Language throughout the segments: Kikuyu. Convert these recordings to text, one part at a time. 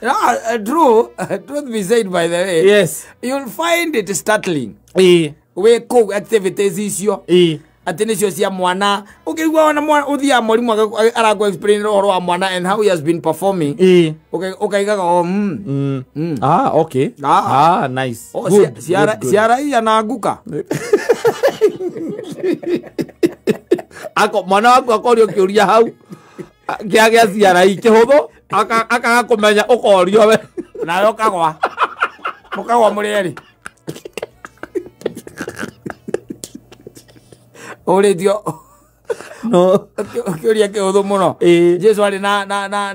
No, true, truth be said, by the way, yes, you'll find it startling. We kũu activities icio atĩ nĩcio cia mwana ũkĩigua ona mwana ũthiaga mwarimũ arakũ explain ũhoro wa mwana and how he has been performing, ũkaigaga oh, Ah, okay. Ah. Ah, nice. Oh, Good, good, good. ciara iya na nguka. Ako mwana waku akorio kĩũria hau kĩa gĩa CRE kĩhũthũ, akaga kũmenya ũkorio we. Nawe ũkagwa, mũkagwa mũrĩ erĩ, ũrĩtio no kĩũria kĩhũthũ mũno. Jesu arĩ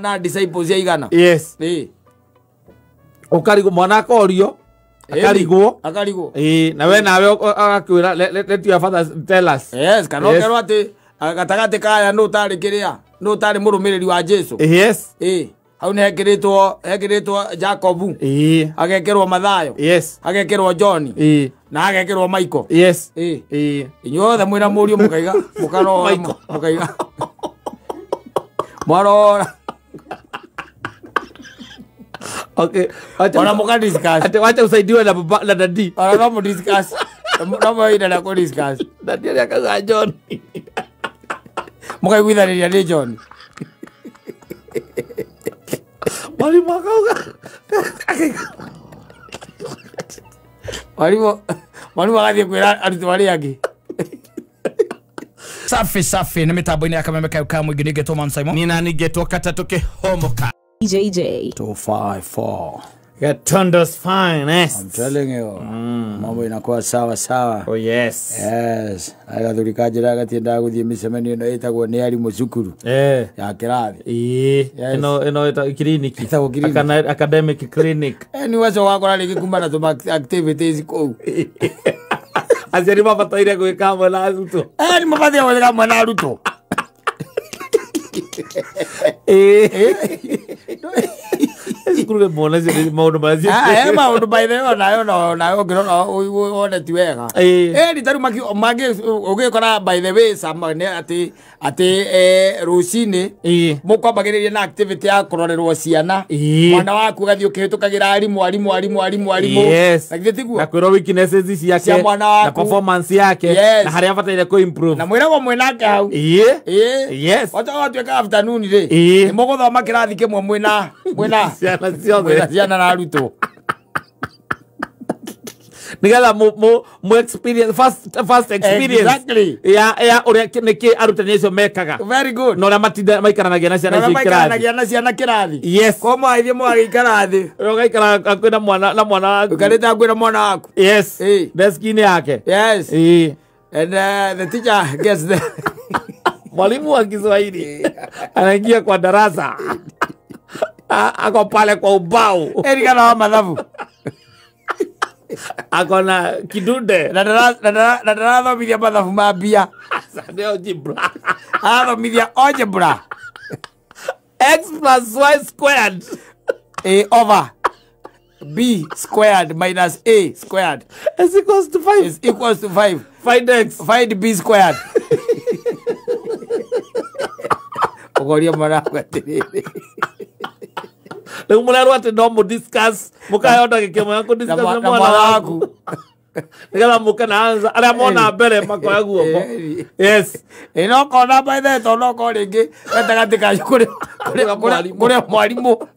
na disciples aigana? Yes. Ũkarigwo, mwana akorio akarigwo. Akarigwo. Na we nawe agakwĩra, let your father tell us. Yes, kana Yes. ũkerwo atĩ gatagatĩ kaya nũ ũtarĩ kĩrĩa, nũ ũtarĩ mũrũmĩrĩri wa Jesu. Hau nĩ hekĩrĩtwo Jacobu, agekĩrwo Mathayo, agekĩrwo John, na agekĩrwo Michael. Inyuothe mwĩna mũriũ mũkaiga mũkarora. Michael. Mũkaiga mwarora. Okay, wacha ona mũka discuss. Ate wacha usaidiwe na baba na dadi. Ona no mũ discuss, no mũinda na kũ discuss. Dadi arĩa akauga John. Mũkaiguithanĩria nĩ John. Mwalimu akauga Mwarimũ agathiĩ kwĩra arutwo arĩa angĩ. Safi safi, nĩ mĩtambo-inĩ ya kameme kayo ka mũingĩ, nĩngetwo Man Simon. Nina ningetwo katatũ kĩhomoka. JJ. 254. Gatundo's finest. I'm telling you, mambo inakuwa sawa sawa. Oh yes. Yes, agathuri ka njĩra gatiendaga gũthiĩ mĩcemanio ĩno ĩtagwo nĩ arimũ cukuru ya kĩrathi. Yes. Ĩno ĩta clinic. Ĩtagwo clinic. Academic clinic. Ni waco wakora rĩngĩ kuma na tũma activities kũu. Aciari mabataire gwĩka hamwe na arutwo. Nĩ mabataire gwĩka hamwe na arutwo. Cukuru rĩmwe nacio nĩ maũndũ marĩa Eh, maũndũ by the way onayo no nayo ũngĩrora wone ti wega. Ni tarĩu mangĩ ũgĩkora by the way sama nĩ atĩ rũcinĩ mũkwambagĩrĩria na activity ya kũrorerwo ciana. Mwana waku ũgathiĩ ũkĩhĩtũkagĩra arimũ arimũ arimũ arimũ arimũ. Yes. Na githĩ tiguo? Na kwĩrwo weaknesses ciake Cia mwana waku. Na performance yake, Yes. na harĩa abataire kũ improve. Na mwĩragwo mwĩnake hau. Yes. Wacha watuĩka afternoon rĩ. Nĩ mũgũthoma kĩrathi kĩmwe mwĩna ciana ciothe. Mwĩna ciana na arutwo. Nigetha mu experience first experience. Exactly. Ya ũrĩa nĩkĩ arutani acio mekaga. Very good. Na ũrĩa matinda maikaranagia na ciana Na ũrĩa icio kĩrathi. maikaranagia na ciana kĩrathi. Yes. Ko mwaithie mwagĩikara thĩ. Ũgaikara hakuhĩ na mwana, na mwana waku. Ũikarĩte hakuhĩ na mwana waku. Yes. Deski-inĩ yake. Yes. And the teacher gets there. Mwalimu wa Kiswahili anaingia kwa darasa. Ako pale kwa ubao. Eri kana wa mathabu. Ako na kidude. Na ndarathomithia mathabu ma mbia. Nĩ algebra. Arathomithia algebra. X plus Y squared. A over B squared minus A squared is equals to 5. Is equals to 5. Find X. Find B squared. Ũkoria mwana waku atĩrĩrĩ. Rĩu mũrerwo atĩ no mũ discuss, mũkaheo ndagĩka ĩmwe ya kũ discuss na Na mwana mwana waku. waku. Nĩgetha mũke na answer. Arĩa mona mbere makoya guoko. Yes. Ĩ no kona by the way, tondũ no korwo rĩngĩ gatagatĩ kanyu kũrĩ mwarimũ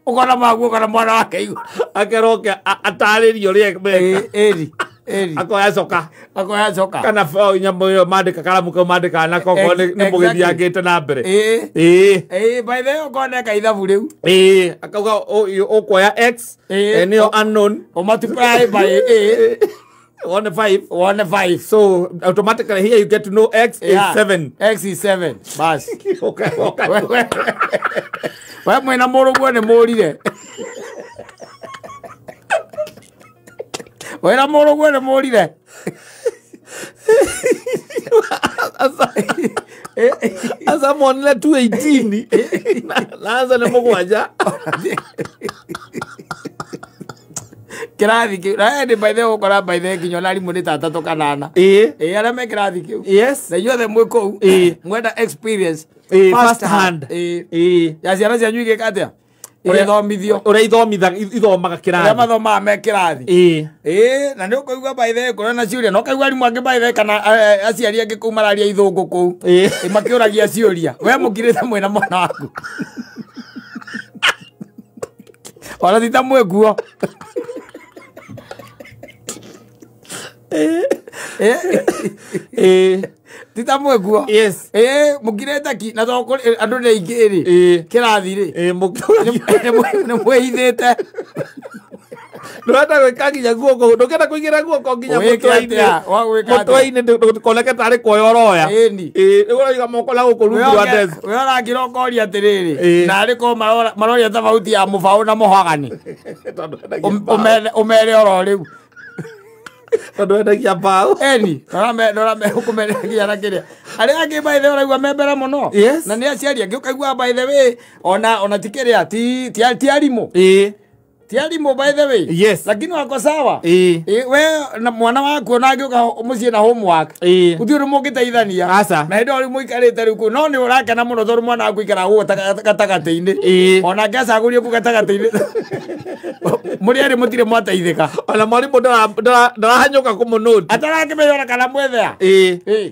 ũkona maguo kana mwana wake igũrũ. Akerwo oke atarĩrie ũrĩa meka. Ĩri, ĩri. Akoya coka. Akoya coka. Kana nyamũ ĩyo mandĩka, karamu kau mandĩkaga nako, okorwo nĩ mũgĩthiangĩte na mbere. By the way, okorwo neka ithabu rĩu. Akauga ũkuoya X, nĩyo unknown. Ũ multiply by A. One five. 1 5. So automatically here you get to know X is 7. X is 7. Bas. Okay. We mwĩna mũrũguo nĩ mũrire. Wĩna mũrũguo nĩ mũrire. Asa monire 218. Na asa nĩ mũgwanja. Kĩrathi kĩu. Na ĩndĩ by the way ũkora by the way nginya ona arimũ nĩ ta atatũ kana ana. Arĩa me kĩrathi kĩu. Yes. Na inyuothe mwĩ kũu. Mwenda experience. First hand. Ya ciana cianyu igĩka atĩa? Igĩthomithio. Ũrĩa ithomaga kĩrathi. Ũrĩa mathomaga me kĩrathi. Na nĩ ũkũigua by the way kũrĩ na ciũria. Na ũkaigua arimũ angĩ by the way kana aciari angĩ kũu mararia ithũngũ kũu. Makĩũragia ciũria. We mũkirĩte mwĩna mwana waku. Ona ti ta mwĩkuo. Ti ta mwĩkuo. Yes. Mũkirĩte ki na to andũ nĩ aingĩ rĩ. Kĩrathi rĩ. Nĩ mwĩhithĩte. Ndũrenda gwĩka nginya guoko, ndũngĩenda kũigĩra guoko nginya mũtwe-inĩ. Mũtwe-inĩ ndũkoneke tarĩ kuoya ũroya. Ũraiga moko na gũkũ rungu rwa desk. We ũrakĩra ũkoria atĩrĩrĩ, narĩ korwo maroria tofauti ya mũbaũ na mũhagani. Ũmere oro rĩu. Tondũ wendagia mbaũ. Eni, ũkũmendagia na kĩrĩa. Arĩa angĩ by the way ũraigua me mbere mũno. Na nĩ aciari angĩ ũkaigua by the way ona ti kĩrĩa ti arimũ. Ti arimũ by the way. Yes. Lakini wako sawa. We na mwana waku ona angĩũka mũciĩ na homework. Gũtirĩ ũndũ mũngĩteithania. Aca. Na hĩndĩ ĩyo rĩu mũikarĩte rĩu kũu no nĩ ũrakena mũno tondũ mwana waku aikaraga gũkũ gatagatĩ-inĩ. Ona angĩacagũrio kũu gatagatĩ-inĩ. Mũrĩ erĩ mũtirĩ mwateithĩka. Ona mwarimũ ndarahanyũka kũmũnũti. Atarakĩmenya ona kana mwethea.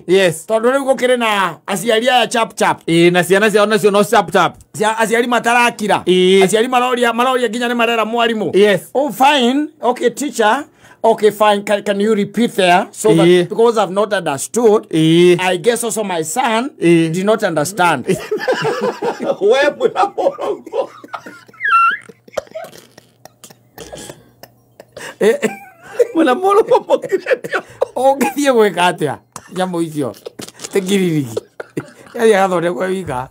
Yes. Tondũ rĩu gũkĩrĩ na aciari aya chap chap. Na ciana ciao nacio no chap chap. Aciari matarakira. Aciari maroria nginya nĩ marera mwarimũ. Yes. Oh fine. Okay teacher. Okay fine. Can you repeat there so that because I've not understood. I guess also my son did not understand. We mwĩna mũrongo. Mwĩna mũrongo mũkirĩte. Ũngĩthiĩ gwĩka atĩa? Nyamũ icio. Ti ngiririki. Yathiĩ agathondekwo wika.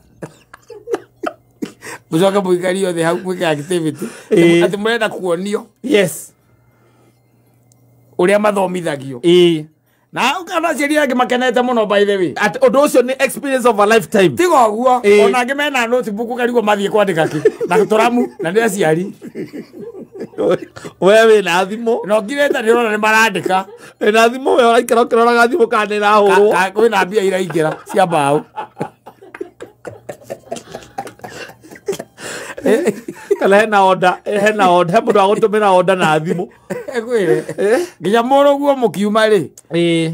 Mũcoke mũikarie othe hau mwĩke activity. Atĩ mũrenda kuonio. Yes. Ũrĩa mathomithagio. Na ũkona aciari angĩ makenete mũno by the way. Atĩ ũndũ ũcio nĩ experience of a lifetime. Tiga ũguo. Ona angĩ mena notebook ũkarigwo mathiĩ kwandĩka kĩ. Na tũramu na nĩ aciari. We wĩna thimũ. Na ũngirĩte nĩ ũrona nĩ marandĩka. Wĩna thimũ we ũraikara ũkĩroraga thimũ kana nĩ ĩrahũrwo. Kwĩna mbia iraingĩra cia mbaũ. Kana hena order, he mũndũ wa gũtũmĩra order na thimũ. Ekwĩre. Nginya mũrũguo mũkiuma rĩ.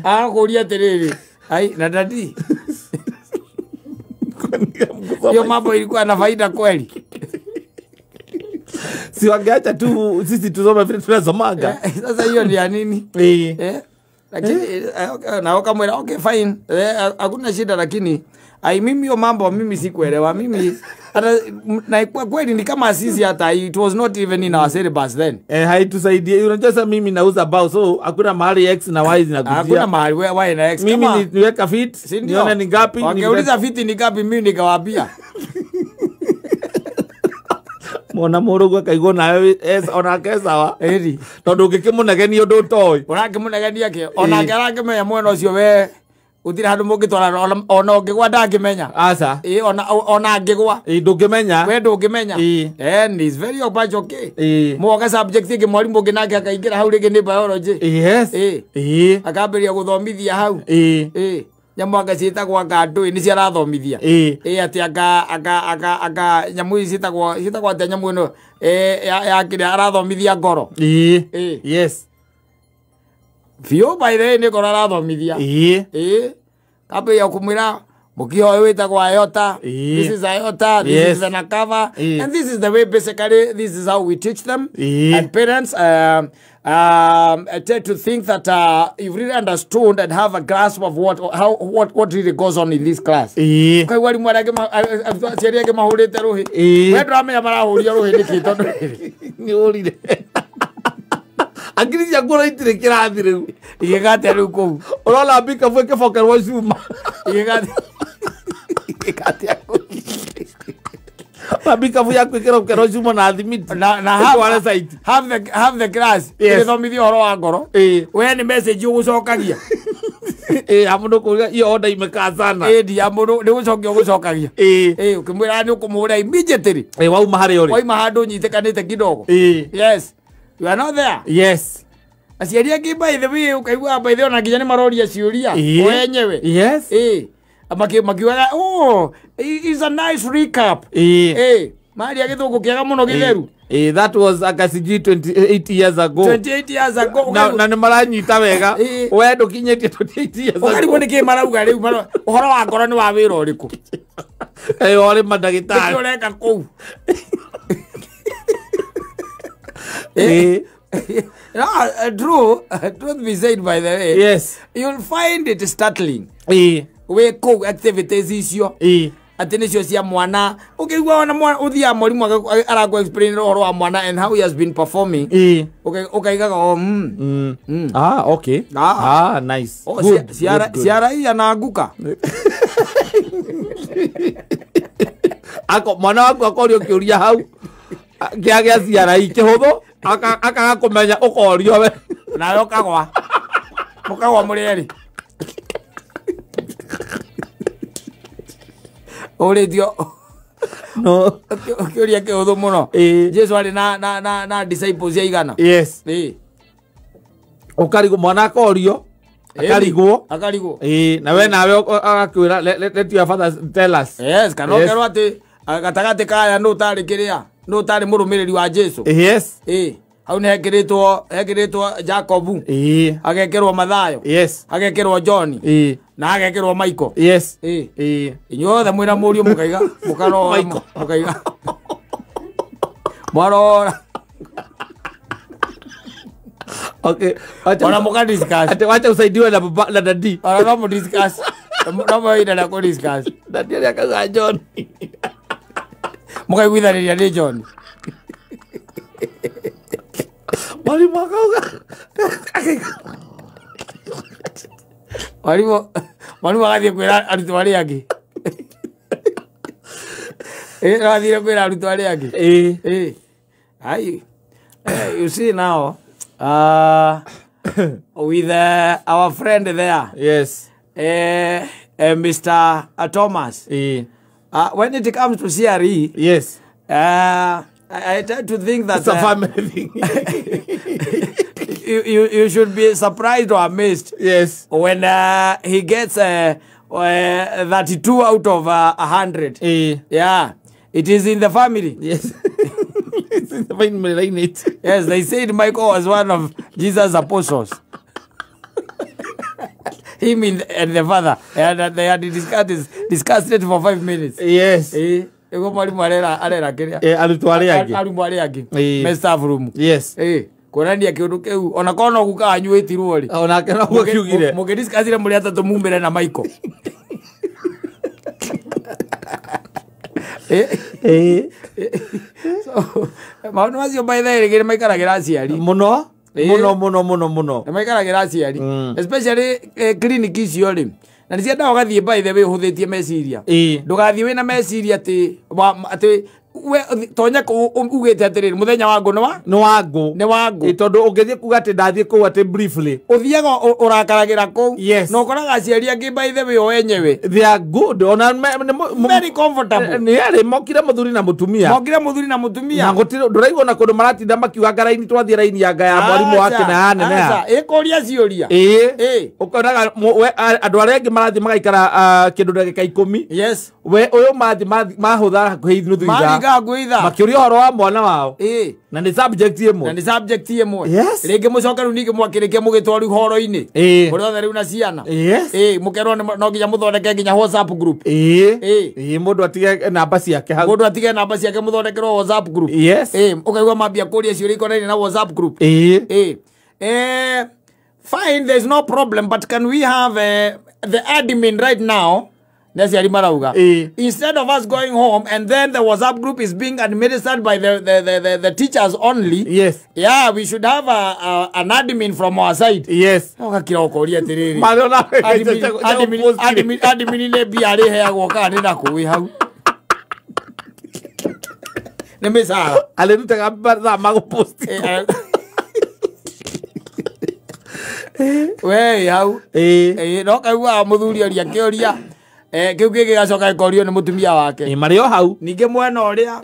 Agakũria atĩrĩrĩ, ai na dadi. Hiyo mambo ilikuwa na faida kweli. Si wangeacha tu sisi tusome vile tunasomaga. Sasa hiyo ni ya nini? Lakini na wakamwela okay fine. Hakuna shida lakini ai mimi hiyo mambo mimi sikuelewa mimi hata na kwa kweli ni kama sisi hata it was not even in our syllabus then. Haitusaidie. Unajua sasa mimi nauza bao so hakuna mahali x na y zinakujia. Hakuna mahali y na x. Mimi niweka fit nione ni ngapi. Wangeuliza fit ni ngapi mimi nikawaambia. Mwana mũrũgũ akaigwo nawe onake sawa. Tondũ ũngĩkĩmũnegenia ũndũ ũtoĩ. Ũrakĩmũnegenia kĩ? Onake arakĩmenya mwena ũcio we gũtirĩ handũ mũngĩtwarana ona ũngĩgwa ndangĩmenya. Aca. Ona angĩgwa. Ndũngĩmenya. We ndũngĩmenya. And it's very much okay. Mwoka subject ĩngĩ mwarimũ ũngĩ nake akaingĩra hau rĩngĩ nĩ biology. Yes. Akambĩrĩria gũthomithia hau. Nyamũ anga ciĩtagwo anga ndũĩ nĩcio arathomithia. Atĩ anga nyamũ ici ciĩtagwo atĩa nyamũ ĩno ya kĩrĩa arathomithia ngoro. Yes. Biũ by the way nĩ ngoro arathomithia. Kambĩrĩria kũmwĩra mũkiha ũyũ wĩtagwo aorta. This is aorta, this is vena cava. And this is the way basically this is how we teach them. And parents tend to think that you've really understood and have a grasp of what really goes on in this class. Kwa walimu aciari angĩ mahũrĩte rũhĩ. We ndũramenya marahũria rũhĩ nĩkĩ tondũ nĩ ũrire. Akiri ciaku ona itirĩ kĩrathi rĩu. Igĩka atĩa rĩu kũu? Ũrona mbikabu ĩkĩbokerwo cuma. Igĩka atĩa kũu? Mbikabu yaku ĩkĩrokerwo cuma na thimiti. Na have the class. Ĩgĩthomithio ũhoro wa ngoro. We nĩ message ũgũcokagia. Mũndũ kũuga hiyo order imekaa sana. Ndia mũndũ nĩ gũcokia ũgũcokagia. Ũkĩmwĩra nĩ ũkũmũhũra immediately. Wauma harĩa ũrĩ. Wauma handũ ũnyitĩkanĩte kidogo. Yes. You are not there. Yes. Aciari angĩ by the way ũkaigua by the way ona nginya nĩ maroria ciũria wenyewe. Yes. Makiugaga oh is a nice recap. Maria gĩthũngũ kĩega mũno gĩtheru. That was akasiji 28 years ago. 28 years ago. Na nĩ maranyita wega. We ndũkinyĩtie 28 years ago. Ũkarigwo nĩkĩ marauga rĩu ũhoro wa ngoro nĩ wa wĩra ũrĩkũ? Ũrĩ mandagĩtarĩ. Nĩkĩ ũreka kũu? No, truth be said, by the way, yes, you'll find it startling. We kũu activities icio. Atĩ nĩcio cia mwana ũkĩigua ona mwana ũthiaga mwarimũ arakũ explain ũhoro wa mwana and how he has been performing. Ũkaigaga oh Ah, okay. Ah, nice. Good. Ciara na nguka. Ako mwana waku akorio kĩũria hau kĩa gĩa ciara kĩhũthũ akaga kũmenya ũkorio we nawe ũkagwa mũkagwa mũrĩ erĩ. Ũrĩtio no kĩũria kĩhũthũ mũno. Jesu arĩ na disciples aigana? Yes. Ũkarigwo mwana akorio akarigwo na we nawe agakwĩra let your father tell us. Yes, kana ũkerwo atĩ gatagatĩ kaya nũ ũtarĩ kĩrĩa nũ ũtarĩ mũrũmĩrĩri wa Jesu. Yes. Hau nĩ hekĩrĩtwo Jacobu. Agekĩrwo Mathayo. Yes. Agekĩrwo John. Na agekĩrwo Michael. Yes. Inyuothe mwĩna mũriũ mũkaiga mũkarora mũkaiga mwarora. Okay. Ona mũka discuss. Ate wacha usaidiwe na baba na dadi. Ona no mu discuss. No mo ina na ku discuss. Dadi arĩa akauga John. Mũkaiguithanĩria nĩ John. Mwalimu akauga. Mwalimu agathiĩ kwĩra arutwo arĩa angĩ. Agathiĩ kwĩra arutwo arĩa angĩ. Ai. You see now, with our friend there. Yes. Mr. Thomas. When it comes to CRE, yes. I tend to think that it's a family thing. You should be surprised or amazed. Yes. When he gets 32 out of 100. Yeah. It is in the family. Yes. It's in the family. Yes, they said Michael was one of Jesus' apostles. Him and the father. And they had discussed it for 5 minutes. Yes. Ego mwalimu arera kĩrĩa arutwo arĩa angĩ. Arutwo arĩa angĩ. Me staff room. Yes. Kuonania kĩũndũ kĩu ona korwo no guka wanyu wĩtirwo rĩ. Onake no guo kiugire. Mũngĩdiscussire mũrĩ atatũ mumĩre na Michael. So maũndũ macio by the way rĩngĩ nĩmaikaragĩra aciari. Mũno. Mũno mũno mũno mũno. Nĩmaikaragĩra aciari. Especially clinic icio rĩ. Na nĩ ciendaga ũgathiĩ by the way ũhũthĩtie meciria. Ndũgathiĩ wĩna meciria atĩ we tonya kũu ugĩte atĩrĩrĩ mũthenya wa ngũ nĩ wa ngũ. Nĩ wa ngũ. Tondũ ũngĩthiĩ kuga atĩ ndathiĩ kũu atĩ briefly. Ũthiaga ũrakaragĩra kũu. Yes. Na ũkoraga aciari angĩ by the way o enyewe. They are good. Ona very comfortable. Nĩ arĩ mokire mũthuri na mũtumia. Mokire mũthuri na mũtumia. Na gũtirĩ ndũraigua ona kũndũ maratinda makiuga raini twathiĩ raini yanga ya mwarimũ wake na ya nene. Aca, ĩkũria ciũria. Ũkonaga andũ arĩa angĩ marathiĩ magaikara kĩndũ ndagĩka 10. Yes. We ũyũ mathiĩ mahũtha hakuhĩ nuthu ithaa. Makĩũria ũhoro wa mwana wao. Na nĩ subject ĩmwe. Na nĩ subject ĩmwe. Yes. Rĩngĩ mũcoke rĩu ningĩ mwakĩrĩkia mũgĩtwarwo rĩu horo-inĩ. Mũrĩ othe rĩu na ciana. Yes. Mũkerwo no nginya mũthondeke nginya WhatsApp group. Mũndũ atige namba ciake hau. Mũndũ atige namba ciake mũthondekerwo WhatsApp group. Yes. Ũkaigua mambia kũria ciũria ikonainie na WhatsApp group. Fine, there's no problem, but can we have the admin right now? Nesi marauga. Instead of us going home and then the WhatsApp group is being administered by the teachers only. Yes. Yeah, we should have an admin from our side. Yes. Ũgakira ũkoria atĩrĩrĩ. Admin nĩ mbia arĩheagwo kana nĩ nakũ wĩ hau. Nĩ mĩcara. Arĩrutaga mathaa ma gũpost. We hau. No kaiguaga mũthuri oria kĩũria. Kĩu kĩngĩ gĩgacoka gĩkorio nĩ mũtumia wake. Marĩ o hau. Ningĩ mwena ũrĩa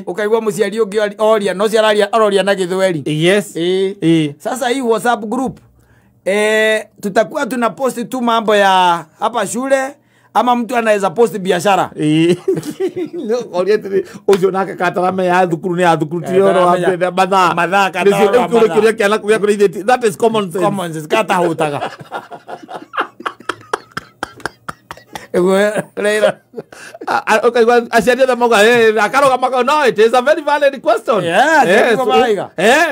ũkaigua mũciari ũngĩ oria no cio aroria na Gĩthweri. Yes. Sasa hii WhatsApp group tutakuwa tunaposti tu mambo ya hapa shule Ama mtu anaweza post biashara. Ucio nake katarame ya thukuru ni ya thukuru ti oro wa mathaa. Mathaa katarame. That is common sense. Common sense katahutaga. No, it is a very valid question. Yeah, yes.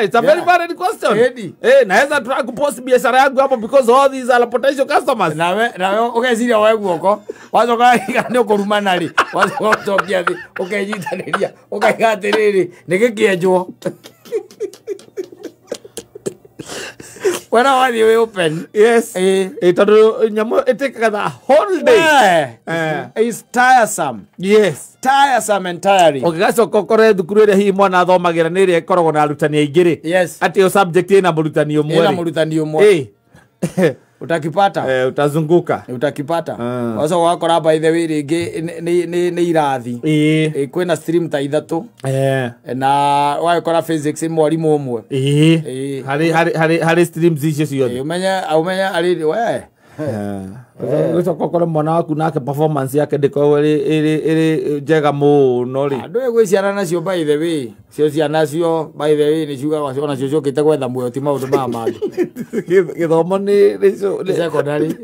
It's a very valid question. Eh, naweza try kupost biashara yangu hapo because all these are potential customers. Nawe ukeciria woe guoko wacoka nĩ ũkũrumana rĩ wacoka ũcokia thĩ ũkenyitanĩria ũkaiga atĩrĩrĩ nĩ gĩkĩenjwo. Wena wathiĩ wĩ open. Yes. Tondũ nyamũ ĩtĩkaga the whole day. It's tiresome. Yes. Tiresome and tiring. Ũgĩgacoka ũkore thukuru ĩrĩa hihi mwana athomagĩra nĩ ĩrĩa ĩkoragwo na arutani aingĩ rĩ. Yes. Atĩ ĩyo subject ĩna mũrutani ũmwe. Ĩna mũrutani ũmwe. Utakipata. Utazunguka. Utakipata. Wacoka ũgakora by the way rĩngĩ nĩ irathi. Kwĩna stream ta ithatũ. Na ũgagĩkora physics mwarimũ ũmwe. Harĩ streams icio ciothe. Ũmenye arĩ we. Ũgacoka ũkore mwana waku nake performance yake ndĩkoragwo ĩrĩ njega mũno rĩ. Andũ gwĩ ciana nacio by the way. Cio ciana cio by the way nĩ ciugaga onacio ciũkĩte gwetha muoyo ti maũndũ maya mangĩ. Gĩthomo nĩ secondary.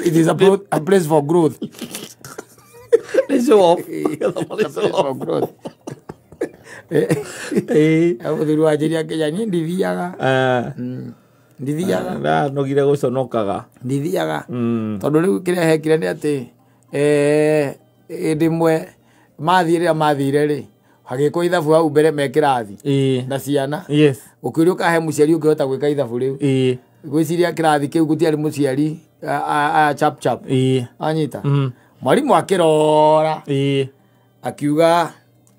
It is a place for growth. Nĩ show off. Gĩthomo nĩ show off. Growth. Mũthuri wa njĩria Kenya niĩ ndithiaga. Ndithiaga. Ndanogire gũconokaga. Ndithiaga. Tondũ rĩu kĩrĩa hekire nĩ atĩ hĩndĩ ĩmwe mathiĩ rĩrĩa mathire rĩ hagĩkwo ithabu hau mbere me kĩrathi na ciana. Yes. Ũkĩũrio kahe mũciari ũngĩhota gwĩka ithabu rĩu. Ngwĩciria kĩrathi kĩu gũtiarĩ mũciari aya chap chap. Anyita. Mwarimũ akĩrora. Akiuga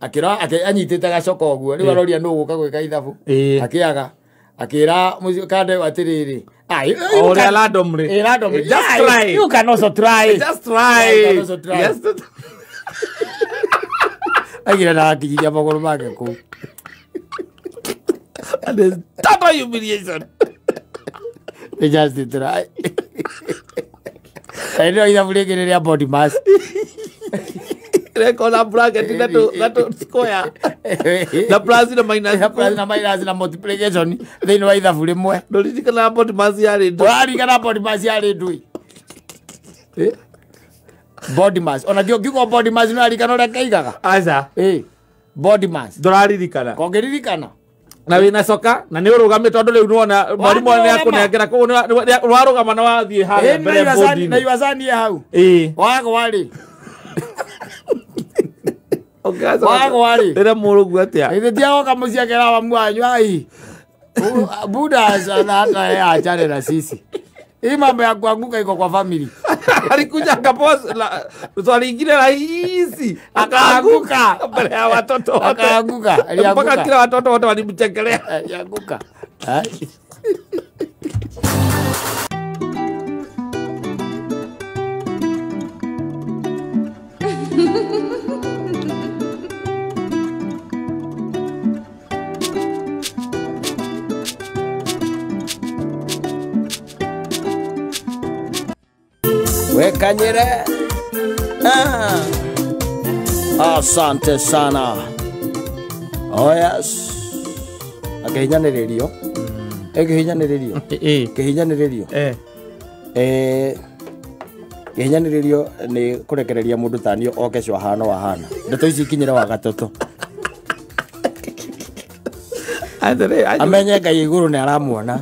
akĩrora anyitĩte gacoka ũguo rĩu aroria nũ ũgũka gwĩka ithabu. Akĩaga. Akira kande atiriri. Or randomly. Randomly. Just try. You can also try. Just try. You can also try. Yes. Agira na akijiria magũrũ make kũu. And there's total humiliation. They just did try. I know ithabu rĩngĩ rĩrĩa body mass. Record bracket that square. The plus na minus. The plus na minus na multiplication thĩinĩ wa ithabu rĩmwe. Ndũririkana body mass yarĩ ndũĩ. Ũraririkana body mass yarĩ ndũĩ. Body mass. Ona kĩo kiugo body mass nĩũraririkana ũrĩa kĩigaga? Aca. Body mass. Ndũraririkana. Kongĩririkana. Na wĩna coka na nĩ ũrũgamĩte tondũ rĩu nĩwona mwarimũ nĩ akũnengera koguo nĩwarũgama na wathiĩ harĩa mbere bodi-inĩ. Na iwacanie hau. Wagwa rĩ. Wagwa rĩ. Rĩrĩa mũrũgu atĩa? Ithe tiagoka mũciĩ akera mamu wanyu ai. Buda hata yeye achane na sisi. Hii mambo ya kuanguka iko kwa family. Alikuja akapoa swali lingine rahisi akaanguka mbele ya watoto wote. Akaanguka. Mpaka kila watoto wote walimchekelea. Alianguka. Wekanyere. Asante sana. Oh yes. Akĩhinyanĩrĩrio. Ĩkĩhinyanĩrĩrio. Kĩhinyanĩrĩrio. Kĩhinyanĩrĩrio nĩ kũrekereria mũndũ tanio oke cio ahana wahana. Ndeto ici ikinyĩre wa gatatũ. Amenye Ngai igũrũ nĩ aramuona.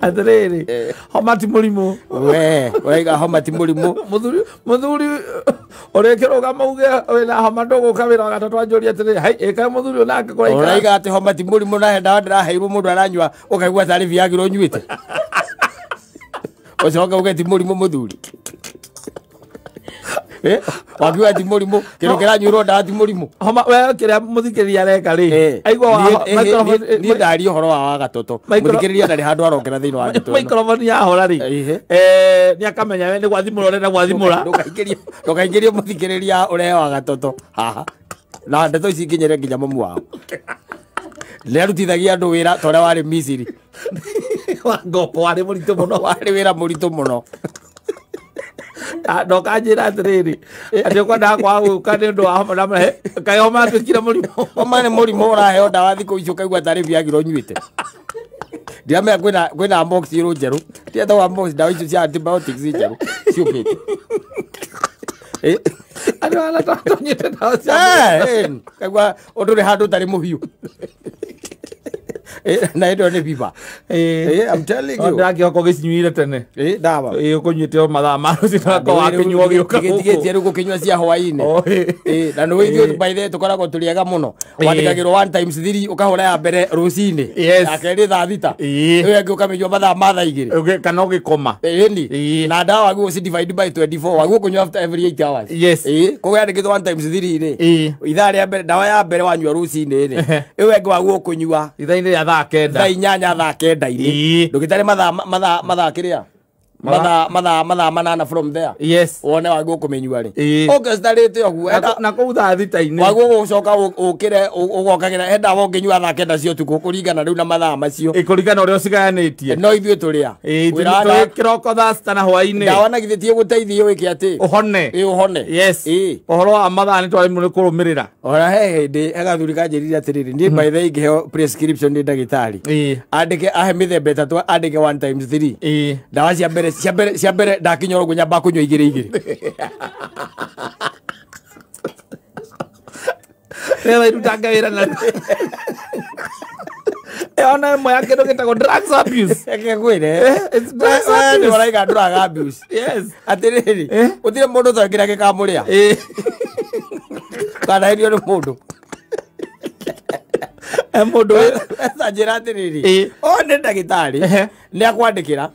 Atĩrĩrĩ, homa ti mũrimũ. We, ũraiga homa ti mũrimũ. Mũthuri ũrĩa kĩrũgama uge wĩna homa ndũgũka wĩra wa gatatũ anjũrie atĩrĩrĩ, hai ĩka mũthuri onake kũraikara. Ũraiga atĩ homa ti mũrimũ na he ndawa ndĩraheirwo mũndũ aranyua ũkaigua tarĩ Viagra ũnyuĩte. Ũcoke uge ti mũrimũ mũthuri. Wakiuga ti mũrimũ, kĩndũ kĩranyuĩrwo ndawa ti mũrimũ. Homa we kĩrĩa mũthikĩrĩria areka rĩ, aigua niĩ ndaria ũhoro wa gatatũ. Mũthikĩrĩria ndarĩ handũ arokera thĩinĩ wa ndeto ĩno. Microphone yahora rĩ, nĩ akamenya we nĩ gwathimũra ũrenda gwathimũra. Ndũkaingĩrie mũthikĩrĩria ũrehe wa gatatũ haha. Na ndeto ici ikinyĩre nginya mamu wao. Nĩ arutithagia andũ wĩra ta ũrĩa warĩ Misiri. Wa ngombo warĩ mũritũ mũno. Warĩ wĩra mũritũ mũno. Ndokanjĩra atĩrĩrĩ atĩ ũkwendaga kwaga gũka nĩ ũndũ wa homa na kaĩ homa yatuĩkire mũrimũ. Homa nĩ mũrimũ ũraheo ndawa thikũ ici ũkaigua tarĩ Viagra ũnyuĩte. Ndiramenya kwĩna amoxicillin njerũ. Tietagwo amox ndawa icio cia antibiotics njerũ ciũkĩte. Andũ arĩa tũnyuĩte ndawa cia kaigua ũndũ ũrĩ handũ ũtarĩ mũhiũ. Na ĩno nĩ fever. I'm telling you. Ndĩrakĩhoka ũgĩcinyuire tene. Ndawa. Ũkũnyuĩte o mathaa ma rũcinĩ wakorwo wakĩnyua ũgĩũka gũkũ. Tigĩtie rĩu gũkĩnyua cia hwaĩ-inĩ. Na nĩ ithuĩ by the way tũkoragwo tũrĩ ega mũno. Wandĩkagĩrwo 1 times 3 ũkahũra ya mbere rũcinĩ. Ya kerĩ thaa thita. Ĩyo ĩngĩ ũkamĩnyua mathaa ma thaa igĩrĩ. Kana ũgĩkoma. Ĩni. Na ndawa waguo ũci divide by 24 waguo kũnyua after every 8 hours. Koguo yandĩkĩtwo 1 times 3 rĩ. Ithaa rĩa mbere ndawa ya mbere wanyua rũcinĩ rĩ. Ĩyo ĩngĩ waguo kũnyua ithaa-inĩ rĩa thaa kenda. Thaa inyanya thaa kenda-inĩ. Ndũgĩtare mathaa kĩrĩa? Mathaa manana from there. Yes. Wone waguo kũmĩnyua rĩ. Ũngĩcitarĩte ũguo. Na kũu thaa thita-inĩ. Waguo gũcoka ũkĩre ũgokagĩra he ndawa ũngĩnyua thaa kenda cia ũtukũ kũringana rĩu na mathaa macio. Kũringana ũrĩa ũcigayanĩtie. No ithuĩ tũrĩa. Tũrĩ kĩroko thaa sita na hwaĩ-inĩ. Ndawa na githĩ ti ĩgũteithie wĩke atĩ. Ũhone. Ũhone. Yes. Ũhoro wa mathaa nĩ twaremwo nĩ kũrũmĩrĩra. Ona he hĩndĩ he gathuri kanjĩrire atĩrĩrĩ niĩ by the way ingĩheo prescription nĩ ndagĩtarĩ. Andĩke ahe mĩthemba ĩtatũ andĩke 1 times 3. Ndawa cia mbere cia mbere ndakinya ũguo nyamba kũnyua igĩrĩ igĩrĩ. Nĩgetha irutange wĩra na ona ĩmwe ya kĩndũ gĩtagwo drugs abuse. Reke ngwĩre. It's drugs abuse. Nĩ ũraiga drug abuse. Yes. Atĩrĩrĩ gũtirĩ mũndũ ũtoĩ kĩrĩa gĩkamũrĩa. Kanaherio nĩ mũndũ. Mũndũ ta njĩra atĩrĩrĩ o nĩ ndagĩtarĩ nĩ akwandĩkĩra.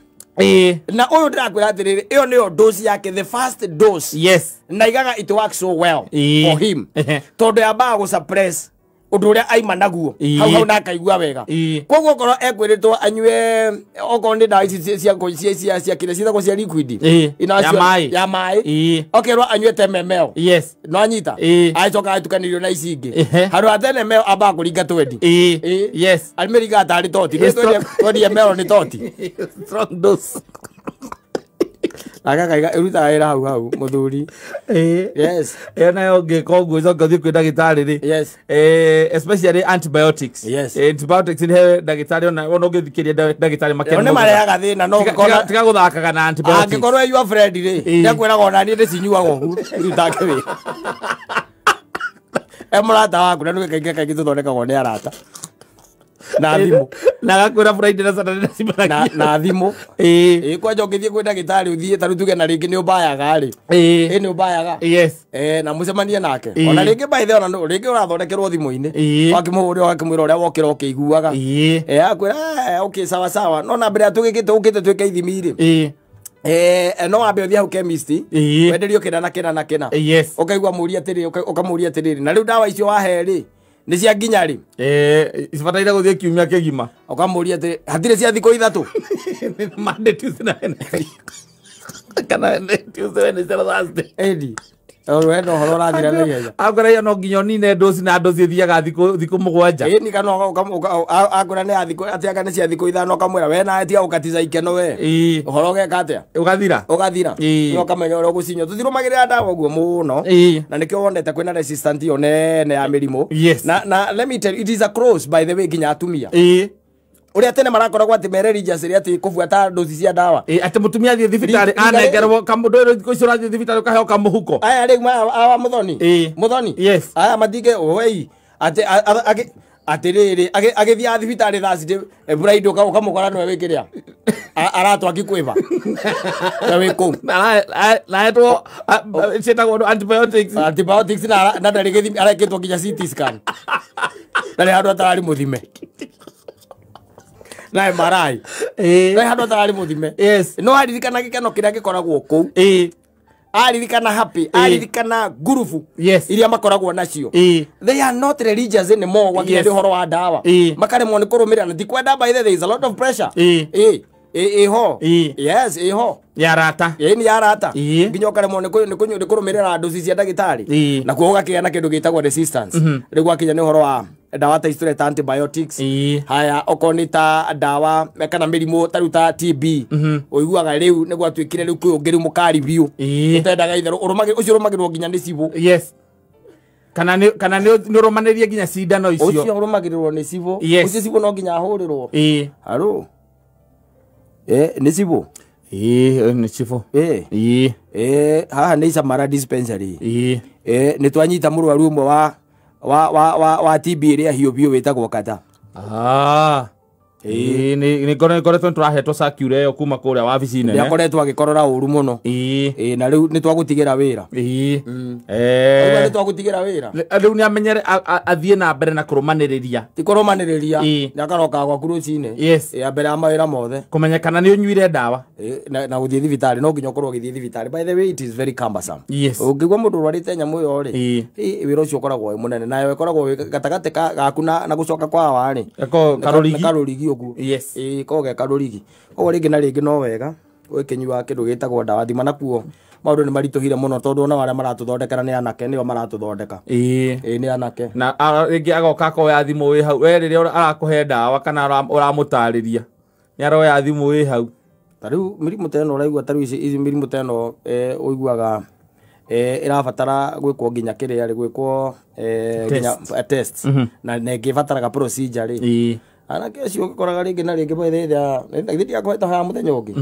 Na ũyũ ndĩrakwĩra atĩrĩrĩ ĩyo nĩyo dose yake, the first dose. Yes. Na igaga it works so well for him. Tondũ yambaga gũ suppress ũndũ ũrĩa aima naguo hau hau na akaigua wega. Koguo okorwo ekwĩrĩtwo anyue okorwo nĩ ndawa ici cia kĩrĩa ciĩtagwo cia liquid ya maĩ okerwo anyue 10 ml. Yes. No anyita agĩcoka agĩtukanĩrio na ici ingĩ handũ ha 10 ml ambaga kũringa 20. Yes. Amĩringaga tarĩ toti. 20 ml nĩ toti. Strong dose. Agakaiga ĩrutaga wĩra hau hau mũthuri. Yes. Ĩyo nayo ũngĩka ũguo ũcoke ũthiĩ kwĩ ndagĩtarĩ rĩ. Yes. Especially antibiotics. Yes. Antibiotics nĩ he ndagĩtarĩ ona ũngĩthikĩria ndagĩtarĩ makĩria. Nĩ marehaga thĩna no ũngĩkorwo tiga gũthakaga na antibiotics. Angĩkorwo your friend rĩ nĩakwĩraga ona niĩ ndĩcinyuaga ũguo irutange wĩra. Mũrata waku na nĩwe kaingĩ kaingĩ tũthondekagwo nĩ arata. Na thimũ. Na agakwĩra Friday na Saturday na na thimũ. Kwanja ũngĩthiĩ kwĩ ndagĩtarĩ ũthiĩ ta rĩu tuge na rĩngĩ nĩ ũmbayaga rĩ. Nĩ ũmbayaga. Yes. Na mũcemanie nake. Ona rĩngĩ by the way ona rĩngĩ ũrathondekerwo thimũ-inĩ. Wakĩmũhũrĩra ũgakĩmwĩra ũrĩa wokĩra ũkĩiguaga. Akwĩra okay sawa sawa. No na mbere ya tũgĩkĩte ũkĩte twĩke ithimi rĩ. No wambe ũthiĩ hau chemist wenderio kĩna na kĩna na kĩna. Yes. Ũkaigua mũria atĩrĩrĩ ũkamũria atĩrĩrĩ na rĩu ndawa icio wahe rĩ nĩ cia nginya rĩ. Cibataire gũthiĩ kiumia kĩgima. Ũkamũria atĩrĩ hatirĩ cia thikũ ithatũ. Monday, Tuesday na Wednesday. Kana Tuesday, Wednesday na Thursday. Ĩni. Tondũ wena ũhoro ũrathira na ihenya. Akwĩra ĩyo no nginya ũnine dosi na dosi ĩthiaga thikũ mũgwanja. Ĩni kana akwĩra nĩ ya thikũ atĩ anga nĩ cia thikũ ithano ũkamwĩra we nawe tiga gũkatiza ikeno we. Ũhoro ũgeka atĩa? Ũgathira. Ũgathira. No ũkamenya ũrĩa ũgũcinyua. Tũtirũmagĩrĩra ndawa ũguo mũno. Na nĩkĩo wonete kwĩna resistant ĩyo nene ya mĩrimũ. Yes. Na let me tell you, it is a cross by the way nginya atumia. Ũrĩa tene marakoragwo atĩ mere religious rĩ atĩ kũbuata dosi cia ndawa. Atĩ mũtumia athiĩ thibitarĩ anengerwo kamũndũ thikũ icio ũrathiĩ thibitarĩ ũkaheo kamũhuko. Aya rĩu awa mũthoni. Mũthoni. Yes. Aya matige oi atĩ atĩrĩrĩ agĩthiaga thibitarĩ thaa citĩ Friday ũkamũkora nĩwe wĩ kĩrĩa aratwaki kwĩba. Na wĩ kũu. Na etwo ciĩtagwo antibiotics. Antibiotics na ndarĩ gĩthimi arekĩtwo nginya CT scan. Ndarĩ handũ atararĩ mũthime. Na MRI. Ndarĩ handũ atararĩ mũthime. Yes. No aririkana gĩkeno kĩrĩa gĩkoragwo kũu. Aririkana happy, aririkana ngurubu. Yes. Iria makoragwo nacio. They are not religious anymore gwakinya nĩ ũhoro wa ndawa. Makaremwo nĩ kũrũmĩrĩra na tikwenda by the way there is a lot of pressure. Ĩho. Yes, ĩho. Ya arata. Nĩ ya arata. Nginya ũkaremwo nĩ kũrũmĩrĩra dosi cia ndagĩtarĩ. Na kuo ũgakĩgĩa na kĩndũ gĩtagwo resistance. Rĩu gwakinya nĩ ũhoro wa ndawa ta ici tũreta antibiotics haya okorwo nĩ ta ndawa kana mĩrimũ ta rĩu ta TB ũiguaga rĩu nĩ gwatuĩkire rĩu kwĩ ũngĩ rĩu mũkari biũ ũtendaga itherũ ũcio ũrũmagĩrĩrwo nginya nĩ cibũ. Yes. Kana nĩ ũrũmanĩrie nginya cindano icio. Ũcio ũrũmagĩrĩrwo nĩ cibũ. Ũcio cibũ no nginya ahũrĩrwo. Haro. Nĩ cibũ. Nĩ cibũ. Haha nĩ Isamara dispensary. Nĩ twanyita mũrwaru ũmwe wa TB ĩrĩa hiũ biũ wĩtagwo Kata. Nĩ ngoretwo nĩtũrahetwo circular ĩyo kuma kũrĩa wabici nene. Nĩakoretwo agĩkorora ũru mũno. Na rĩu nĩtwagũtigĩra wĩra. Nĩ twagũtigĩra wĩra. Rĩu nĩamenyere athiĩ na mbere na kũrũmanĩrĩria. Ti kũrũmanĩrĩria. Nĩakaroka gwaku rũcinĩ. Yes. Mbere ya mawĩra mothe. Kũmenya kana nĩ ũnyuire ndawa. Na gũthiĩ thibitarĩ no nginya ũkorwo ũgĩthiĩ thibitarĩ. By the way, it is very cumbersome. Yes. Ũngĩigua mũndũ ũrwarĩte nyamũ ĩyo rĩ, wĩra ũcio ũkoragwo wĩ mũnene. Nayo ĩkoragwo wĩ gatagatĩ gaku na gũcoka kwa hawa rĩ. Karũrigi. Ũguo. Yes. Koragwo ge karũrigi. Koguo rĩngĩ na rĩngĩ no wega ũgĩkĩnyua kĩndũ gĩtagwo ndawa thima nakuo maũndũ nĩ maritũhire mũno tondũ ona arĩa maratũthondekera nĩ anake nĩo maratũthondeka. Nĩ anake. Na rĩngĩ agoka akoya thimũ wĩ hau. We rĩrĩa arakũhe ndawa kana ũramũtarĩria nĩ aroya thimũ wĩ hau. Ta rĩu mĩrimũ ta ĩno ũraigua ta rĩu ici mĩrimũ ta ĩno ũiguaga ĩrabatara gwĩkwo nginya kĩrĩa rĩ gwĩkwo nginya test na ĩngĩbataraga procedure rĩ. Anake acio ũgĩkoraga rĩngĩ na rĩngĩ by the way githĩ ndiakũheta haha mũthenya ũngĩ.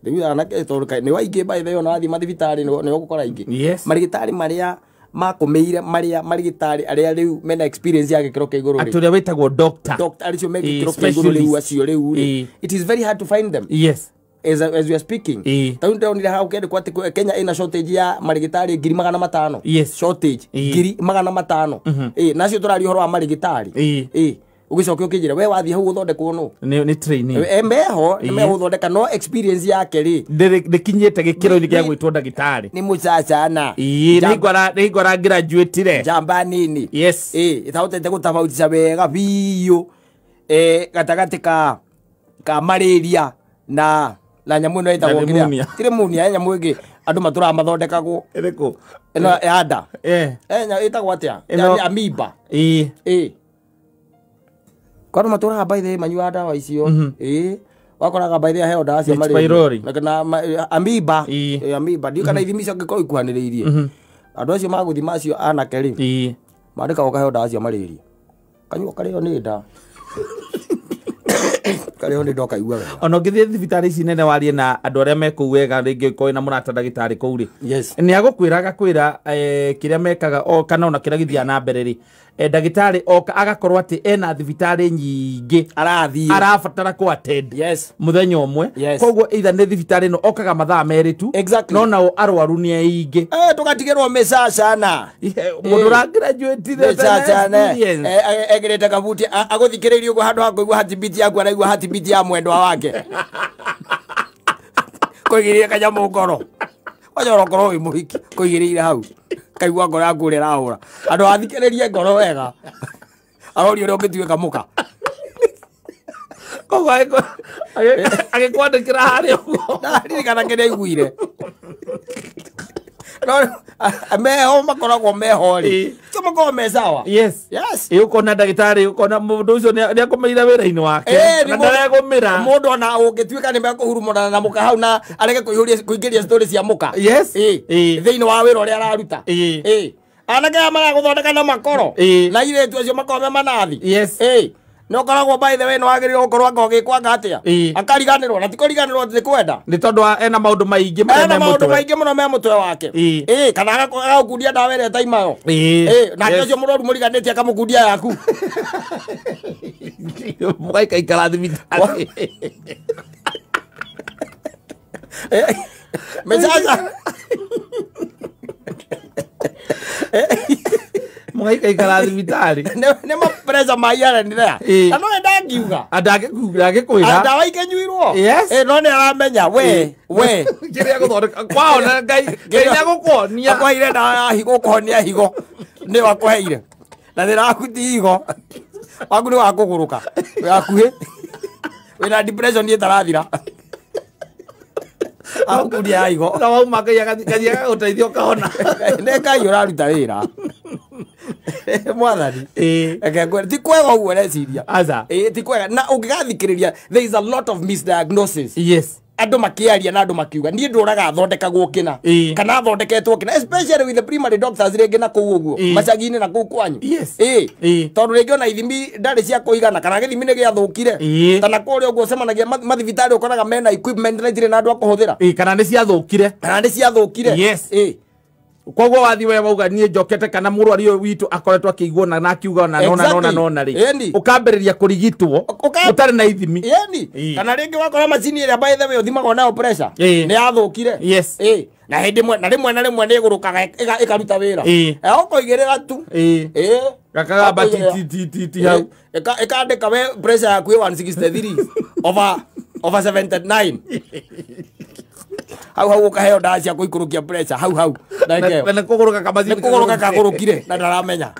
Rĩu anake tondũ nĩ waingĩ by the way ona wathiĩ mathibitarĩ nĩ ũgũkora aingĩ. Marigĩtarĩ marĩa makũmĩire marĩa marigĩtarĩ arĩa rĩu mena experience ya gĩkĩro kĩa igũrũ rĩ. Atĩ ũrĩa wĩtagwo doctor. Doctor acio me gĩkĩro kĩa igũrũ rĩu acio rĩu rĩ. It is very hard to find them. Yes. As we are speaking. Ta rĩu ndĩronire hau kĩandĩkwo atĩ Kenya ĩna shortage ya marigĩtarĩ 500,000. Yes. Shortage 500,000. Nacio tũraria ũhoro wa marigĩtarĩ. Ũgĩcoke ũkĩnjĩra we wathiĩ hau ũthondekwo nũ? Nĩ training. Meho nĩ megũthondeka no experience yake rĩ ndĩkinyĩte gĩkĩro-inĩ gĩa gwĩtwo ndagĩtarĩ. Nĩ mũcacana. Nĩ ngora graduate-ire. Njamba nini. Yes. Ĩtahotete gũtabautisha wega biũ gatagatĩ ka malaria na nyamũ ĩno ĩtagwo kĩrĩa. Ti pneumonia, nyamũ ĩngĩ andũ matũraga mathondekagwo. Ĩrĩkũ? Ĩno ya nda. Ĩtagwo atĩa? Amoeba. Kwaro matũraga by the way manyuaga ndawa icio. Wakoraga by the way aheo ndawa cia malaria. Na amoeba. Amoeba. Ndiũĩ kana ithimi icio angĩkorwo ikuhanĩrĩirie. Andũ acio magũthima acio anake rĩ. Mandĩkagwo ũkaheo ndawa cia malaria. Kanyua karĩo nĩ nda. Karĩo nĩ nda ũkaigua wega. Ona ũngĩthiĩ thibitarĩ ici nene warie na andũ arĩa me kũu wega rĩngĩ ũkorwo wĩna mũrata ndagĩtarĩ kũu rĩ. Yes. Nĩ agũkwĩra agakwĩra kĩrĩa mekaga o kana ona kĩrĩa gĩthiaga na mbere rĩ. Ndagĩtarĩ oka agakorwo atĩ ena thibitarĩ nyingĩ arathiĩ arabatara kũ attend. Yes. Mũthenya ũmwe. Yes. Koguo either nĩ thibitarĩ ĩno okaga mathaa merĩ tu. Exactly. No nao arwaru nĩ aingĩ. Tũgatigĩrwo mĩcacana. Mũndũ ũragraduate mĩcacana. Ekĩrĩte kabuti agũthikĩrĩirie ũguo handũ ha kũigua heartbeat yaku araigua heartbeat ya mwendwa wake. Kũigĩrĩire kanyamũ ngoro. Kwanja ũrokorwo wĩ mũhiki kũigĩrĩire hau. Kaigua ngoro yaku ũrĩa ĩrahũra. Andũ athikĩrĩrie ngoro wega. Aroria ũrĩa ũngĩtuĩka mũka. Koguo agĩkwandĩkĩra harĩa ũguo. Ndaririkana kĩrĩa aiguire. No meho makoragwo meho rĩ. Tio makoragwo me sawa. Yes. Yes. Ũkona ndagĩtarĩ ũkona mũndũ ũcio nĩ akũmĩire wĩra-inĩ wake. Na ndaregũmĩra. Mũndũ ona ũngĩtuĩka nĩ mekũhurumũrana na mũka hau na arege kũingĩria story cia mũka. Yes. Thĩinĩ wa wĩra ũrĩa araruta. Anake aya maragũthondeka na makoro. Na airĩtu acio makoragwo me manathi. Yes. Nĩ ũkoragwo by the way nĩ wagĩrĩirwo gũkorwo anga ũgĩkwanga atĩa. Akariganĩrwo na ti kũriganĩrwo atĩ nĩ kwenda. Nĩ tondũ ena maũndũ maingĩ marĩa Ena me maũndũ mũtwe. maingĩ mũno me mũtwe wake. Kana agagũkundia ndawa ĩrĩa ĩtaimayo. Nake ũcio mũrwaru mũriganĩtie akamũkundia yaku. Mũgaikaikara thibitarĩ. Mĩcaca. Mũgaikaikara thibitarĩ. Nĩ ma pressure ma here and there. Na no ndangiuga. Ndangĩkwĩra. Ndawa ikĩnyuirwo. Yes. No nĩ aramenya we Kĩrĩa gũthondeka kwao na Ngai nĩ agũkuonia. Akũheire ndawa ya higo ũkũhonia higo. Nĩyo akũheire. Na thĩna waku ti higo. Waku nĩ wa kũgũrũka. Wĩ hakuhĩ. Wĩna depression ĩtarathira. Agũkundia ya higo. Na wauma Ngai agathiĩ agagũteithia ũkahona. Nĩ Ngai ũraruta wĩra. Mwathani. Reke ngwĩre ti kwega ũguo reciria. Aca. Ti kwega na ũngĩgathikĩrĩria there is a lot of misdiagnosis. Yes. Andũ makĩaria na andũ makiuga niĩ ndũraga thondekagwo kĩna kana thondeketwo kĩna, especially with the primary doctors rĩngĩ na kũu ũguo macagi-inĩ na kũu kwanyu. Yes. Tondũ rĩngĩ ona ithimi ndarĩ cia kũigana kana gĩthimi nĩ gĩathũkire kana kũrĩa ũguo ũcemanagia mathibitarĩ ũkoraga mena equipment na itirĩ na andũ a kũhũthĩra kana nĩ ciathũkire. Kana nĩ ciathũkire. Yes. Koguo wathi we wauga niĩ njokete kana mũrwaru ũyũ witũ akoretwo akĩiguo na akiuga na nona nona nona rĩ ũkambĩrĩria kũrigitwo ũtarĩ na ithimi. Kana rĩngĩ wakora macini ĩrĩa by the way ũthimagwo nayo pressure nĩ yathũkire. Yes. Na hĩndĩ ĩmwe na rĩmwe na rĩmwe nĩ ĩgũrũkaga ĩkaruta wĩra. Ũkoigĩrĩra tu. Gakagamba ti hau. Ĩkandĩka we pressure yaku ĩ 163 over 79. Hau hau ukaheo ndawa cia kũikũrũkia pressure hau hau na nĩ kũgũrũka kamacini nĩ kũgũrũka kagũrũkire na ndaramenya.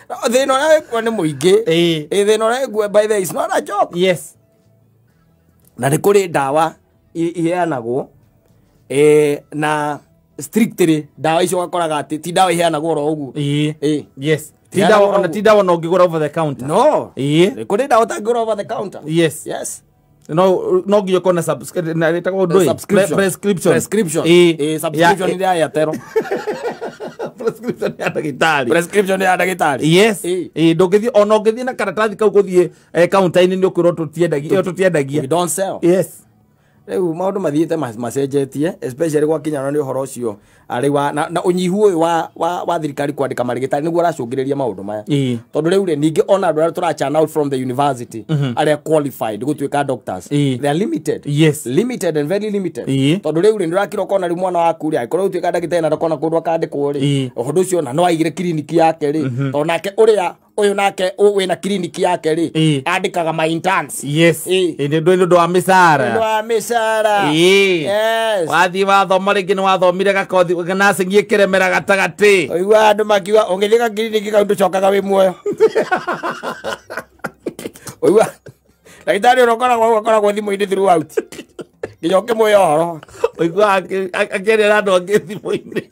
Thĩna ũrĩa wĩkuo nĩ mũingĩ. Thĩna ũrĩa wĩkuo by the way is not a joke. Yes. Na nĩ kũrĩ ndawa iheanagwo na strictly ndawa icio ũgakoraga atĩ ti ndawa iheanagwo oro ũguo. Yes. Ti ndawa ona ti ndawa no ũngĩgũra over the counter. No. Nĩ kũrĩ ndawa ũtangĩgũra over the counter. Yes. Yes. No no nginya ũkorwo na prescription. Prescription. Subscription nĩ ya Airtel. Prescription ya ndagĩtarĩ. Prescription ya ndagĩtarĩ. Yes. Ndũngĩthiĩ ona ũngĩthiĩ na karatathi kau gũthiĩ counter-inĩ nĩ ũkwĩrwo tũtiendagia. Ĩyo tũtiendagia. We don't sell. Yes. Rĩu maũndũ mathiĩte macenjetie especially gwakinyana nĩ ũhoro ũcio arĩ na ũnyihu ũyũ wa thirikari kwandĩka marĩgĩtarĩ nĩguo ũracũngĩrĩria maũndũ maya. Tondũ rĩu rĩ ningĩ ona andũ arĩa tũra out from the university arĩa qualified gũtuĩka doctors they are limited. Yes. Limited and very limited. Tondũ rĩu rĩ nĩũrakira ũkona rĩu mwana waku rĩ angĩkorwo ũtuĩka ndagĩtarĩ na ndakona kũndũ akandĩkwo rĩ ũndũ ũcio ona no aigire kiriniki yake rĩ tondũ nake ũrĩa ũyũ nake wĩna kiriniki yake rĩ andĩkaga ma interns. Yes. Nĩ ũndũ wa mĩcara. Ũndũ wa mĩcara. Yes. Wathiĩ wathoma rĩngĩ nĩ wathomire gakothi nursing ĩkĩremera gatagatĩ. Ũigua andũ makiuga ũngĩthiĩ gakiriniki kau ndũcokaga wĩ muoyo. Ũigua ndagĩtarĩ ũrĩa ũkoragwo akoragwo thimũ-inĩ throughout nginya ũkĩmwĩra ũhoro. Ũigua akĩaria na andũ angĩ thimũ-inĩ.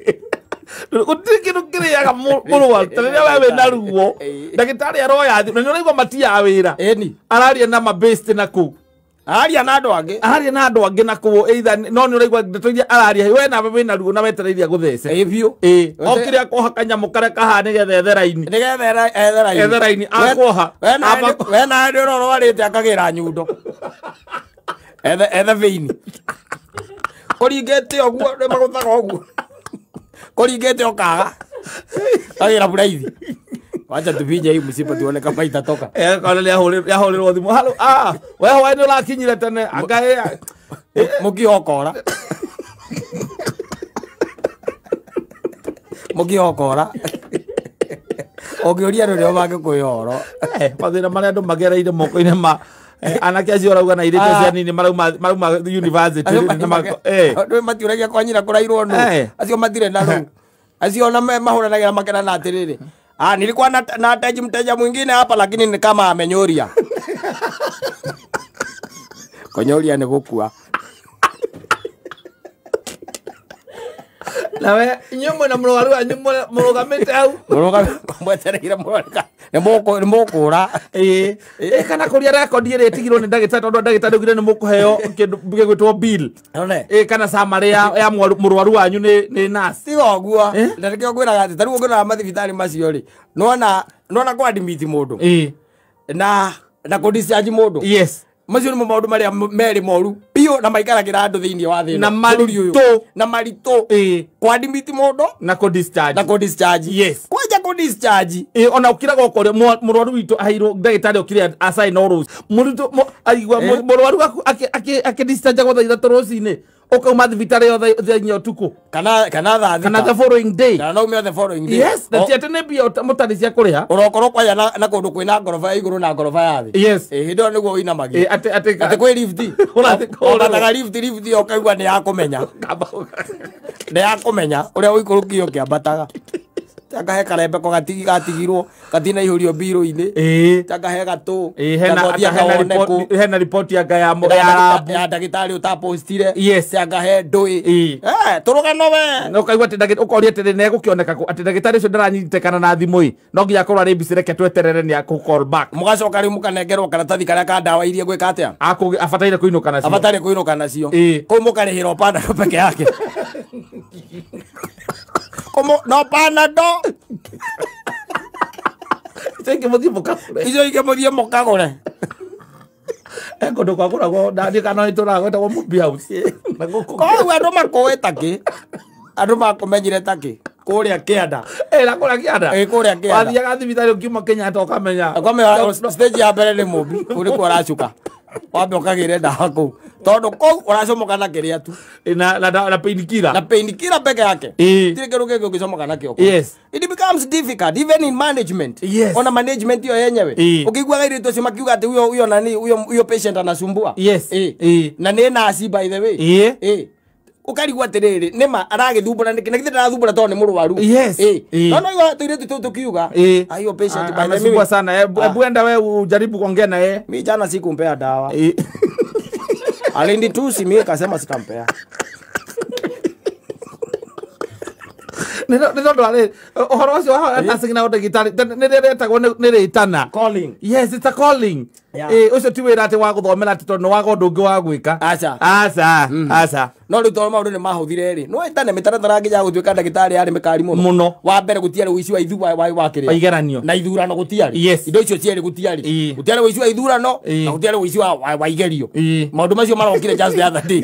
Gũtirĩ kĩndũ kĩrĩaga mũrwaru ta rĩrĩa we wĩna ruo ndagĩtarĩ aroya thimũ na nĩ ũraigua matiaga wĩra. Araria na mabest na kũu. Araria na andũ angĩ. Araria na andũ angĩ na kũu either no nĩ ũraigua ndeto iria araria we nawe wĩna ruo na wetereire agũthece. Biũ. Okire akoha kanyamũ karĩa kahana nĩgetha etheraini. Nĩgetha etheraini. Etheraini akoha. We nawe nĩ ũrorwarĩte akagĩra nyundo. Ethe veini. Kũringĩte ũguo nĩ magũthaga ũguo. Kũringĩte ũkaga. Agĩra buraithi. Wacha tupije hii msipa tuone kama itatoka. Kana yahũrĩrwo thimũ. Halo, we hwaĩ nĩ ũrakinyire tene. Anga mũkĩhokora. Mũkĩhokora. Ũngĩũria andũ nĩo mangĩkwĩra ũhoro. Mathĩna marĩa andũ magereire moko-inĩ ma anake acio ũrauga na airĩtu acio anini marauma university. Andũ matiũragia kwa nyina kũrairwo nũ. Acio matirĩ na rũu. Acio ona mahũranagĩra makerana atĩrĩrĩ. Nilikuwa na mteja mwingine hapa lakini ni kama amenyoria. Konyoria ni gukua. Nawe inyuĩ mwĩna mũrwaru wanyu mũrũgamĩte hau. Mwetereire mũroreka. Nĩ mũkũra. Kana kũria rekondi ĩrĩa ĩtigirwo nĩ ndagĩtarĩ tondũ ndagĩtarĩ augire nĩ mũkũheo kĩndũ gĩgwĩtwo bill. Kana summary ya mũrwaru wanyu nĩ nurse. Tiga ũguo. Na nĩkĩo ngwĩraga atĩ ta rĩu ũngĩrora mathibitarĩ macio rĩ nĩwona kũ admit mũndũ na kũ discharge mũndũ. Yes. Macio nĩmo maũndũ marĩa merĩ moru biũ na maikaragĩra andũ thĩinĩ wa thĩ na maritũ na maritũ kũ admit mũndũ na kũ discharge na kũ discharge. Yes. Kwanja kũ discharge ona ũkiraga ũkoria mũrwaru witũ aheirwo ndagĩtarĩ okire asign o rũciũ mũrutwo aigua mũrwaru waku akĩ discharge gwa thaa ithatũ rũcinĩ ũkauma thibitarĩ yo thaa inya ũtukũ kana thaa thita kana the following day kana no ume the following day. Yes. Na ti atĩ nĩ mbia mũtarĩ cia kũrĩha ũrokorwo kwanja na kũndũ kwĩna ngoroba ya igũrũ na ngoroba ya thĩ. Yes. Hĩndĩ ĩyo nĩguo ũinamagia atĩ kwĩ lift ũrathaga lift ĩyo ũkaigua nĩ ya kũmenya nĩ ya kũmenya ũrĩa ũikũrũkio ũkĩambataga. Tanga he karembeko gatigirwo gatina ihurio mbiro-inĩ. Tanga he gatũ. Hena report ya ya ya ndagĩtarĩ ũtapostire. Yes. Tanga he ndũĩ. Tũrũgano we. No kaigua atĩ ũkoria atĩrĩ nĩ egũkĩoneka kũ atĩ ndagĩtarĩ ũcio ndaranyitĩkana na thimũ ĩ no nginya akorwo arĩ busy, reke tweterere nĩ akũ call back. Mũgacoka rĩu mũkanengerwo karatathi karĩa ka ndawa iria gwĩka atĩa? Abataire kũinũka nacio. Abataire kũinũka nacio. Kũu mũkarĩhĩra o Panadol peke yake. Como no Panadol. Icio ingĩ mũthiĩ mũkagũre. Icio ingĩ mũthiĩ mũkagũre. Kũndũ kwagũragwo ndani kana nĩ tũragwetagwo Mumbi House. Koguo andũ makũĩ takĩ. Andũ makũmenyire takĩ. Kũrĩa kĩanda. Na kũrĩa kĩanda. Kũrĩa kĩanda. Wathiaga thibitarĩ ũkiuma Kenyatta ũkamenya. Ũkamenya stage ya mbere nĩ Mumbi. Kũu nĩkuo ũracuka. Wambe ũkagĩre ndawa kũu. Tondũ kũu ũracomoka na kĩrĩa tu. Na painkiller. Na painkiller peke yake. Tirĩ kĩndũ kĩngĩ ũngĩcomoka nakĩo. Yes. It becomes difficult even in management. Yes. Ona management hiyo yenyewe. Ukiguaga irito cio makiuga ati huyo huyo nani huyo huyo patient anasumbua. Yes. Na nĩ nurse by the way. Ukarigwo atiriri nima aragithumbura niki na githĩ ndarathumbura tondũ nĩ mũrwaru. Yes. No no iwa tũirĩtu tũu tukiuga hiyo patient by the way anasumbua sana. Hebu enda wewe ujaribu kuongea na yeye. Mimi jana sikumpea dawa. Alinitusi mimi kasema sitampea. Nĩ tondũ arĩ ũhoro ũcio wa nursing na ũndagĩtarĩ nĩ rĩretagwo nĩ rĩtana. Calling. Yes, it's a calling. Ũcio ti wĩra atĩ wa gũthomera atĩ tondũ nĩ waga ũndũ ũngĩ wa gwĩka. Aca. Aca. Aca. No rĩu tondũ maũndũ nĩ mahũthire rĩ. No ĩtane mĩtaratara nginya gũtuĩka ndagĩtarĩ yarĩ mĩkari mũno. Mũno. Wa mbere gũtiarĩ ũici wa ithu wa kĩrĩa. Wa igeranio. Na ithurano gũtiarĩ. Yes. Indo icio cierĩ gũtiarĩ. Gũtiarĩ ũici wa ithurano na gũtiarĩ ũici wa igerio. Maũndũ macio marokire just the other day.